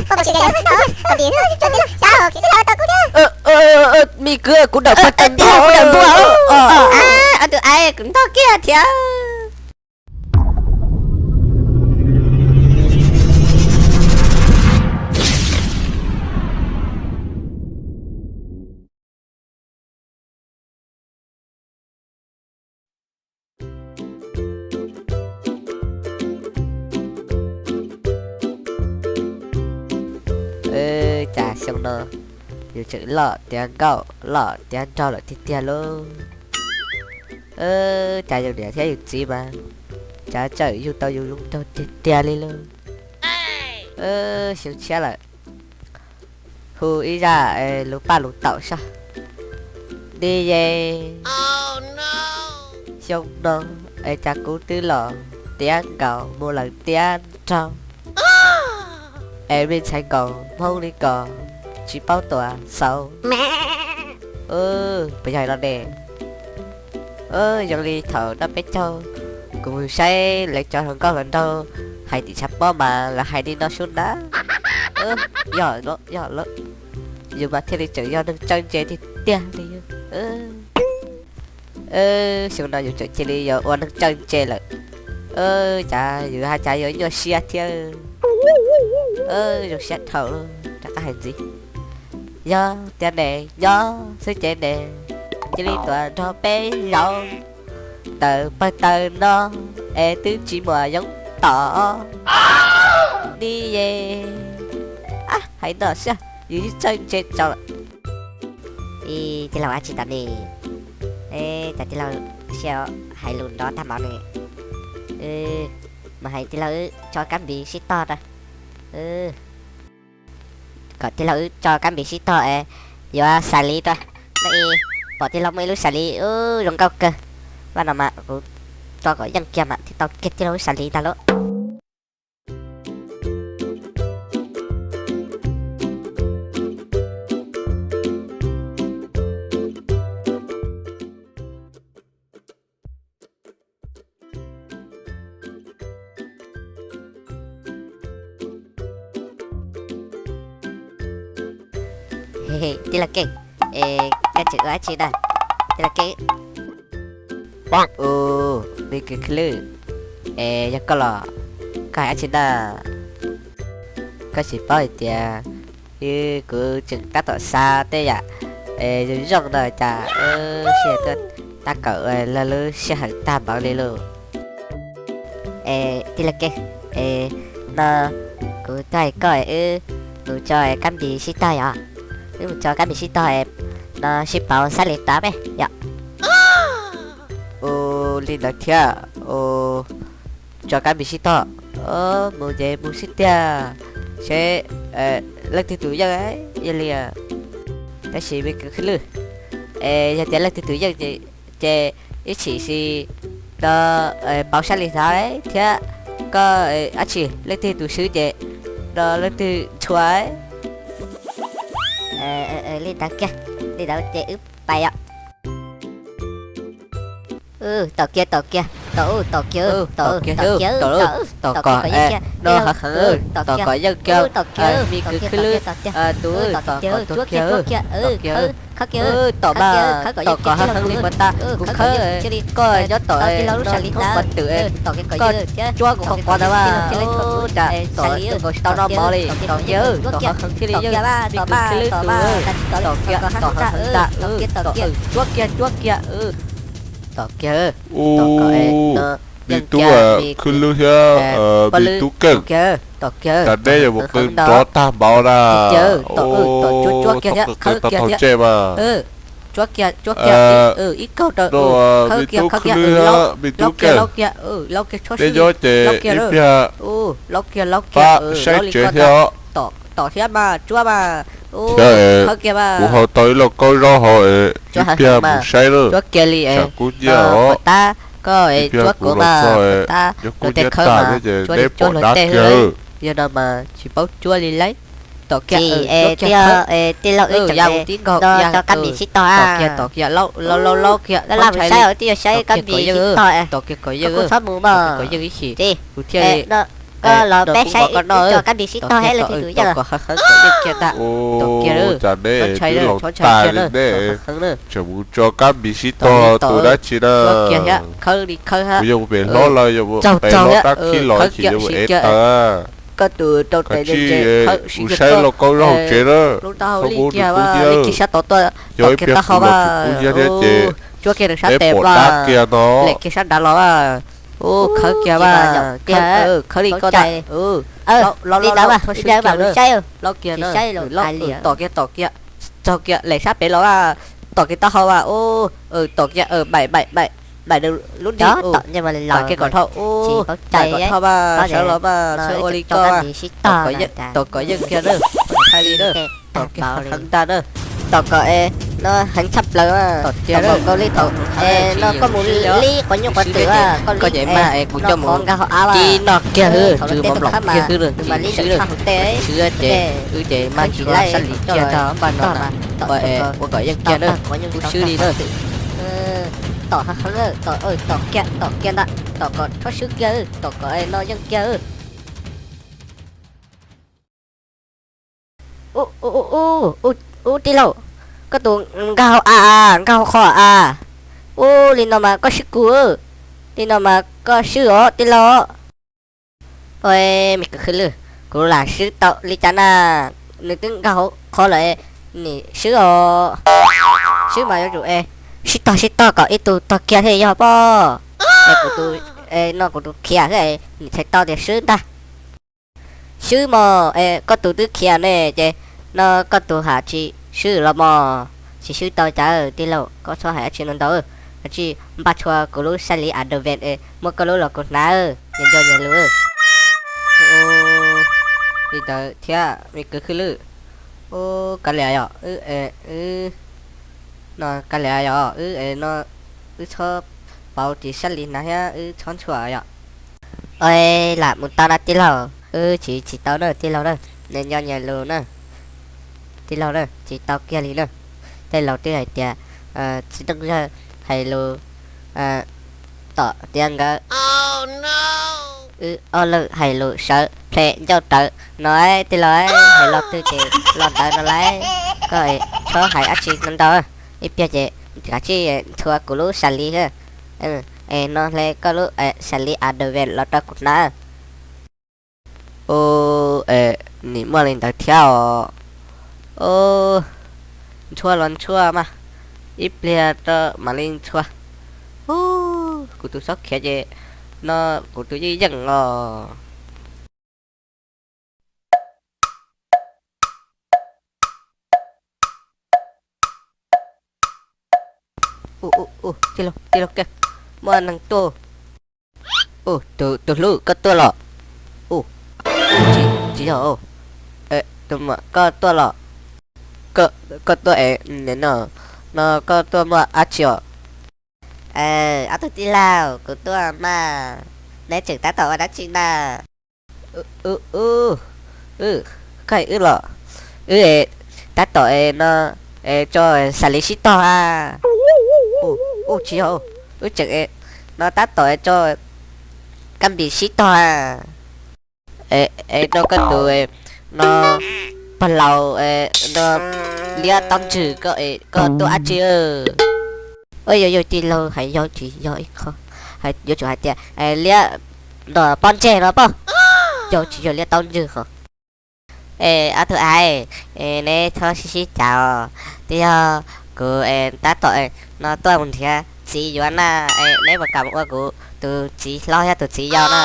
Mi kwv, kuv dawm pag tawm ntua, kuv dawm ntua, kuv ntog kiag thiab. Cas xyoo no yus tseem loj tiav nkauj loj tiav nraug lawm tiag tiag lauj. Cas yus niam thiab yus txiv mas cas txawm yug tau yus zoo nraug tiag tiag li lauj. Xyoo tshiab lawm, hu ib zaj lus paj lus taum soj. Ni ye, xyoo no es cas kuv twb los tiav nkaus mus lawm tiav nraug, es me ntxhais nkaus hmoob li ko tsis paub tuav xauv. Puas yog no ne? Zoo li thaum noj peb caug, kuv mus saib lawv cov hluas nkauj hluas nraug hais tim tshav pob mas lawv hais li no sub na. Yog, yog, yus mas thiaj li tseem yog neeg txawj ntse tiag tiag li. Xyoo no yus tseem cia li yuav ua neeg txawj ntse lawm, cas yus haj cas yuav nyuaj siab thiab. Zoo siab dhau rov qab hais ntxiv. Yog tiag ne, nyob xwb ces ne, cia li tuav nrog peb zaum tawm pawg taws no es twb tsis muaj yoov tom ni ye. Hais no xwb yus yeej txawj ntse tso. Ib tij laug dab tsi tas ne? Cas tij laug siab hais lus nrov tag npaum ne? Mas hais tij laug wb tso kab npis sib tog rau, kom tij laug wb tso kab npis sib tog es yuav xas liv rau. Pom tij laug muaj ib lub xas liv zoo nkauj kawg. Vaj no mas kuv tso kom yeej kiag mas thiaj tau kiag tij laug lub xas liv ntag lauj. Tij laug Keej, koj tseem ua dab tsi na? Tij laug Keej. Ua, me kwv Khwj Lwj, es yog koj los koj hais dab tsi na? Koj tsis paub hais tias kuv tseem tab tom xav tej yam zoo zoo no cas wb sib tuaj tab kaum ua lawv lub sij hawm tag npaum li lauj. Es tij laug Keej, es no kuv tuaj hais koj wb mus tso kab npis sib tog yom. Wb mus tso kab npis sib tog no sib pauv xab li tav peb yom. Ua li ntawd thiab, tso kab npis sib tog, mus ces mus xwb tiag, seb leej twg tus yeej ib li. Tab sis me kwv Khwj Lwj, es yog tias leej twg tus yeej ces ib chim si no pauv xab li tav thiab, koj dab tsi leej twg tus swb ces no leej twg ntshua. Li ntawd kiag, li ntawd ces wb pais yom. Tom kiag, tom kiag, tom, tom kiag, tom kiag, tom kiag, tom kom no heev heev, tom kom yeej kiag, me kwv Khwj Lwj, tus tom kom tuag kiag, tom kiag, tom mas, tom kom heev heev li mas tas kuv khawb koj nyob tom no thoob pas twm, koj cuab kuv qhov qhov ntawd mas, cas tom nkaus tsis tau noj mov li, tom kiag, tom heev heev thiaj li yeej, me kwv Khwj Lwj tus, tom kiag, tom heev heev tas, tom, cuab kiag, cuab kiag, tom kiag, tom kom no yeej kiag me kwv Khwj Lwj thiab me tub Keej, tom kiag, tom kiag, tom neb yuav mus qw nrov tag npaum na. Tom, tom cuab, cuab kiag thiab, khawb kiag thiab, cuab kiag, cuab kiag, ib kaug rau, khawb kiag, khawb kiag, laub kiag, laub kiag, laub kiag txhob swb, laub kiag, laub kiag, laub kiag, pab saib tsev thiab. Tom thiab mas, cuab mas, khawb kiag mas, kuv haus tau ib lauj kaub zaub hauv es ib pliag mus saib lawm, cuab kiag li, tsam kub nyiab os, ib pliag kuv los txog es yog kub nyiab tas thiab ces neb pom dab kiag. Yog no mas tsis paub cuab li lauj. Tom kiag, tij laug wb tseem no tso kab npis sib tog, tom kiag, tom kiag, laub, laub, laub kiag, laj mus saib, twb yuav saib kab npis sib tog, tom kiag kom yeej, txhob mus mog, kom yeej ib chim kuv thiaj li no. Koj los peb saib, wb tso kab npis sib tog thiab lawm tus yawg. Kom heev heev kom yeej kiag ntag. Tog kiag, txhob ntshai, txhob ntshai kiag na, tseem mus tso kab npis sib tog tus dab tsi na. Kuv yog mus pem hlob los yog mus pem hlob dab khib los tsis yog mus ev taw. Koj tus rau tes ntse ntse, khawb siv kiag koj, lub taub hau li kiag, li kiag sab tod tuaj, tom kiag taub hau mas, tsuab kiag nws sab tes mas, lem kiag sab nrad los mas, khawb kiag mas, khawb li koj ntag. Laub laub laub, txhob swb kiag na, laub kiag na, tom kiag tom kiag, txog kiag lem sab pem los mas, tom kiag taub hau mas, tom kiag, maim maim maim nws lub nrig, tom kiag kom dhau, maim kom dhau mas, sawv los mas txhob ua li koj mas, tom kom yeej kiag na, thaij li na, tom kiag heev ntag na. Tom kom es no heev tshaj plaws, tom kiag nkaus li thaum es no koj mus li quav nyuj quav twm, koj ces mas es kuv coj mus kib noj kiag xwb, tsw mos nplaum kiag xwb, swb, swb ces wb ces mas tsis ua sab li kiag tag npaj no na, ua kom yeej kiag na, wb swb li na. Tom heev heev, tom kiag, tom kiag ntag, tom kom txhob swb kiag, tom kom no yeej kiag. Ub tij laug, koj tus nkag hauv av, nkag hauv qhov av. Ub, li no mas koj swb kuv, li no mas koj swb os tij laug. Ua me kwv Khwj Lwj, kuv lam swb tau li cas na, nws twb nkag hauv qhov lawm, nim swb os. Swb mas yuav tsum es sib tog sib tog kom ib tug tog kiag thiaj yog pob. Es kuv tus, no kuv tus khiav xwb, nim txhais tau tias swb ntag. Swb mog, es koj tus twb khiav ne ces no koj tus ham tsis swb los mog, tsis swb tau cas tij laug, koj txhob hais dab tsi no ntau, dab tsi npaj tshua kuv lub xab li advent es muab koj lub los kuv hnav, nyias nco nyias lus. Li ntawd thiab me kwv Khwj Lwj. Ub, kav liam yom, wb no kav liam yom, wb no wb txhob pauv ris xab li hnav thiab wb txhob ntshua yom. Ua lam mus tau na tij laug, wb tsis tsis tau na tij laug na, nyias nco nyias lus na. Tij laug na, tsis tau kiag li na. Tej laus twb hais tias txiv neej yawg hais lus tom tiav nkawd, wb ob leeg hais lus sawv ple ncauj rawv no. Tij laug, hais lo twg ces lo ntawd no lauj, koj txhob hais dab tsi no ntau, ib pliag ces kav tsij ntxhua kuv lub xab li, es no hle koj lub xab li advent los rau kuv hnav. Ub, nim muaj li ntawd thiab os. Ub, ntxhua los ntxhua mas, ib pliag rau mam li ntxhua. Ub, kuv tus xob khiav ces no kuv tus yeej yeej os. Tij laug, muaj neeg tuaj. Tus hlub, koj tuaj los? Tsis yog, tus muam, koj tuaj los? Koj tuaj es no, no koj tuaj muaj dab tsi os? Ob tug tij laug, kuv tuaj mas, neb tseem tab tom ua dab tsi na? Koj hais wb los? Wb tab tom no tso xas liv sib tog a. Tsis yog, wb tseem no tab tom tso kab npis sib tog a. Es no koj tus no pog laus no liab taub ntswg, koj tuaj dab tsi? Yog yog tij laug hais yog tsis yog ib qho, yuav tsum hais tias liab no pob ntseg no pob, yog tsis yog liab taub ntswg ho. Es ob tug ais, neb txhob sib sib cav os. Twb yog kuv tab tom no tuaj mus nrhiav txiv yuav na, neb puas kam ua kuv tus txiv hlob thiab tus txiv yau na?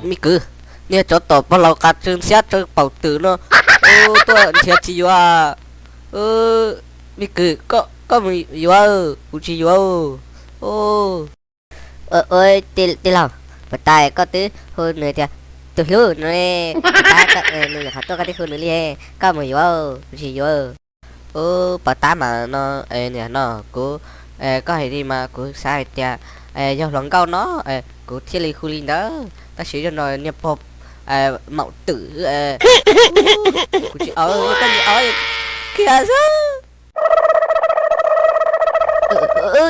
Me kwv, niag tsov tom pog laus qas tsw ntxhiab tsw paum twm no, tuaj nrhiav txiv yuav. Me kwv, koj mus yuav, kuv tsis yuav. Tij laug, puas tas koj twb hu nws tias tus hlub no, puas tas nws nyuam qhuav tuaj koj twb hu nws li, koj mus yuav, kuv tsis yuav. Ub, puas tas mas no, niam no, kuv, koj hais li mas kuv xav hais tias yog hluas nkauj no, kuv thiaj li hu li ntawd, tab sis yog no niag pog maum twm, kuv tsis, koj tsis, khiav xwb.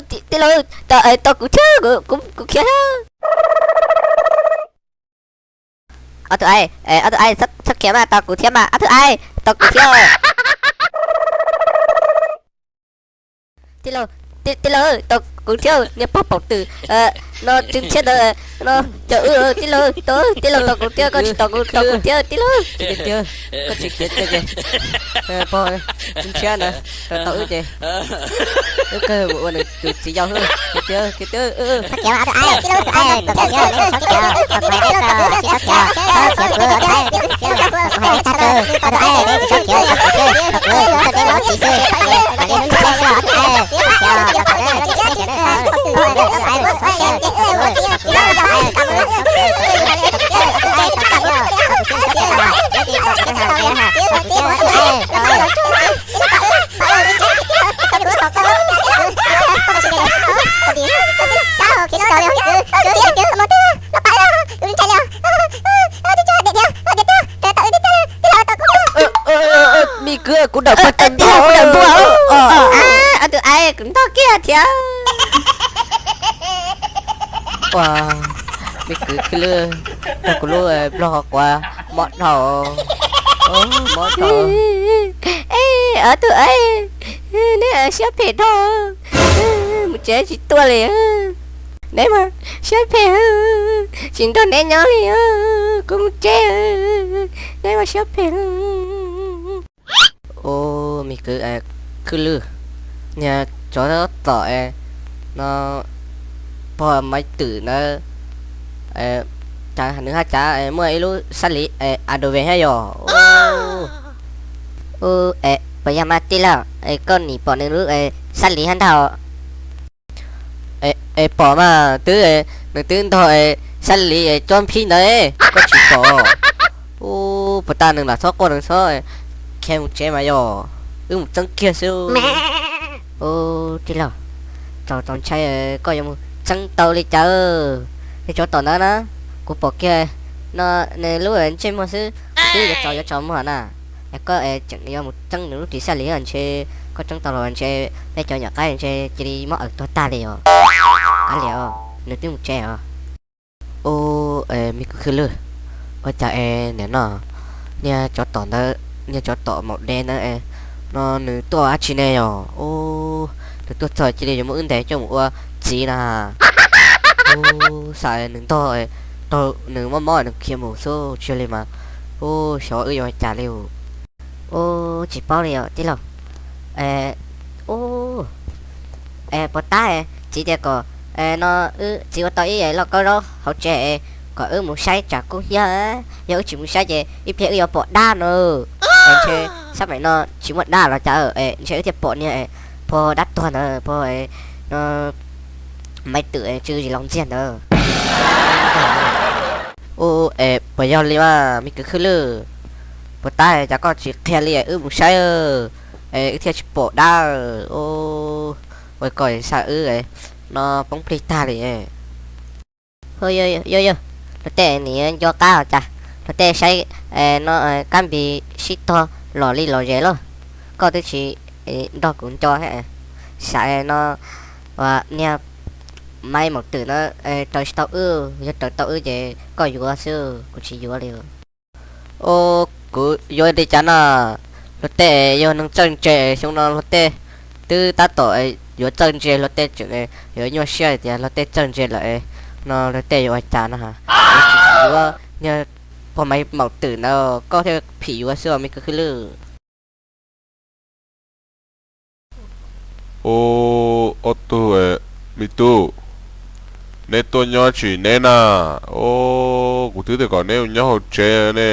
Tij laug, tau kuv thiab, kuv khiav thiab. Ob tug aib, ob tug aib, txhob khiav mas, tos kuv thiab mas, ob tug aib, tos kuv thiab. Tij laug, tij laug, tos kuv thiab, niag pog paum twm no, tsw ntxhiab ntawd no, cov wb, tij laug, tij laug tos kuv thiab, koj tsis tos kuv, tos kuv thiab tij laug. Koj tsis khiav, pog, tsw ntxhiab ntawd, tos wb ces wb kawg mus ua nws tus txiv yau xwb, khiav tiag, khiav tiag. Me kwv, kuv dawm pag tag nrho, kuv dawm npua. Ob tug aib, kuv ntog kiag thiab. Ua, me kwv Khwj Lwj, tau kuv lub nplog quav mob dhau, mob dhau. Ob tug aib, neb siab phem dhau, mus tsev tsis tuaj li. Neb mas siab phem, tsis nrog neb nyob li, kuv mus tsev, neb mas siab phem. Ua, me kwv Khwj Lwj, niag tsov tom no, pog Maiv Twm ntawd, cas nws haj cav muaj ib lub xab lis a dov ve thiab yog? Ua, puas yog mas tij laug, koj nim pom nws lub xab lis hab ntag? Es pom mas, twb, nws twb ntog xab lis cob nphib ntawd, koj tsis pom? Ua, puas tas nws lam txhob quaj, nws txhob khiav mus tsev mas yog, wb mus txeeb kiag xwb. Ua, tij laug, txaus txaus ntshai, koj yuav mus txeeb tau li cas? Niag tsov tom ntawd na, kuv pom kiag no nws lub ntsej muag xwb, twb yuav tsaus yuav tsaus muag na. Es koj tseem yuav mus txeeb nws lub ris xab lis ntshe, koj txeeb tau los ntshe peb cov nyuam qaib ntshe cia li mob aws tuag tag li os. Kav liam os, nws twb mus tsev os. Ua, me kwv Khwj Lwj, ua cas es nim no niag tsov tom ntawd, niag tsov tom maum dev ntawd no nws tuaj dab tsi ne yog? Ua, nws tuaj txog cia li yuav muab wb ntes coj mus ua txiv na. Ua, xam nws ntog, nws mob mob nws khiav mus xwb tsis yog li mas. Ua, xyov wb yuav ua cas li. Ua, tsis paub li os tij laug. Ua, puas tab, txiv tias kom no wb txiv ua tau ib lauj kaub zaub hauv tsev, kom wb mus saib tsam kub hnyiab, yog wb tsis mus saib ces ib pliag wb yuav pom dab no. Ntshe xab maim no tsis muaj dab los cas, ntshe wb thiaj pom niag pog dab tuag ntawd, pog no Maiv Twm tsw zis laus ntxiag ntawd. Ua, es puas yog li mas me kwv Khwj Lwj? Puas tab, cas koj tsis qhia li, wb mus saib es wb thiaj tsis pom dab. Ua, koj xa wb no poob plig tag li. Yog yog, luag tej nim nco qab os cas, luag tej saib no kab npis sib tog los li los zes lauj. Koj twb tsis nrog kuv nco thiab. Xav no niag Maiv Maum Twm na raws tsis tau wb, yog raws tau wb ces koj yuav xwb, kuv tsis yuav li. Ua, kuv yuav li cas na? Luag tej yog neeg txawj ntse, xyoo no luag tej twb tab tom yuav txawj ntse, luag tej tseem yuav nyuaj siab tias luag tej txawj ntse lawm no luag tej yuav ua cas no? Yuav tsis yuav niag pog Maiv Maum Twm ntawd, koj thiaj phim yuav xwb os me kwv Khwj Lwj. Ua, ob tug, me tub, neb tuaj nyob tsis neb na? Ua, kuv twb tias kom neb mus nyob hauv tsev ne,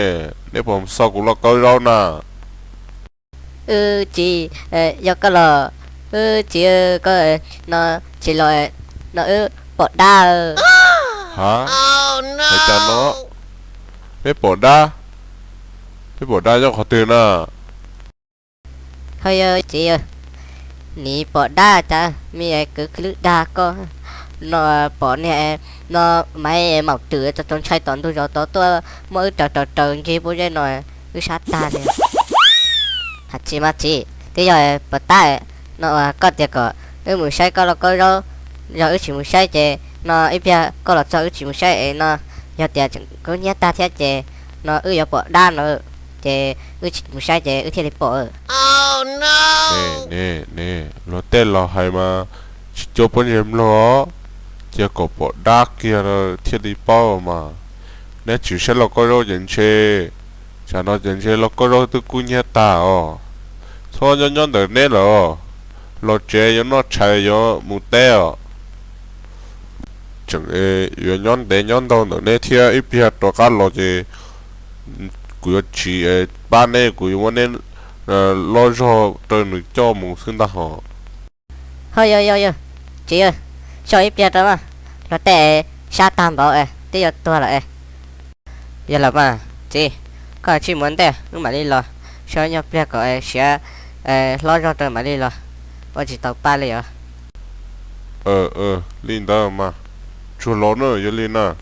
neb puas xauj kuv lauj kaub zaub na? Wb txiv, yog koj los, wb txiv, koj no tsis los no wb pom dab. Ha, hais cas no? Peb pom dab? Peb pom dab nyob qhov twg na? Ho yog txiv, nim pom dab cas me kwv Khwj Lwj dag koj no, pom niag no Maiv Maum Twm txaus ntshai tom ntug zos tod tuaj muab wb raws raws raws ncig pob zeb no, wb sab tag li. Hais txiv mas txiv, twb yog pom dab no koj tias kom wb mus saib koj lauj kaub zaub, yog wb tsis mus saib ces no ib pliag koj los txog wb tsis mus saib es no yog tias tseem kub hnyiab tag thiab ces no wb yuav pom dab no, ces wb mus saib ces wb thiaj li pom. Ne, ne, ne, luag tej laus hais mas tsis cuab pob ntseg mloog os, cia kom pom dab kiag thiaj li paub mas. Neb tsis saib lauj kaub zaub ces ntshe, tsam no ces ntshe lauj kaub zaub twb kub hnyiab tag os. Txhob nyob nyob ntawm neb lawm, los tsev yuav noj tshais yuav mus teb os. Tseem yuav nyob ntev nyob ntau ntawm neb thiab, ib pliag rov qab los ces kuv yuav tsis pab neb, kuv yuav muab neb loj zog rau nws coj mus xwb ntag hos. Ho yog yog yog, tsis yog, so ib pliag rau, luag tej sab tag npaum twb yuav tuag lawm. Yog los mas txiv, koj tsij mus ua ntej wb mam li los, so nyuag pliag kom siav hlob zog rau mam li los, ua tsis tau pab li os. Li ntawd mas, tsuag los na, yog li na.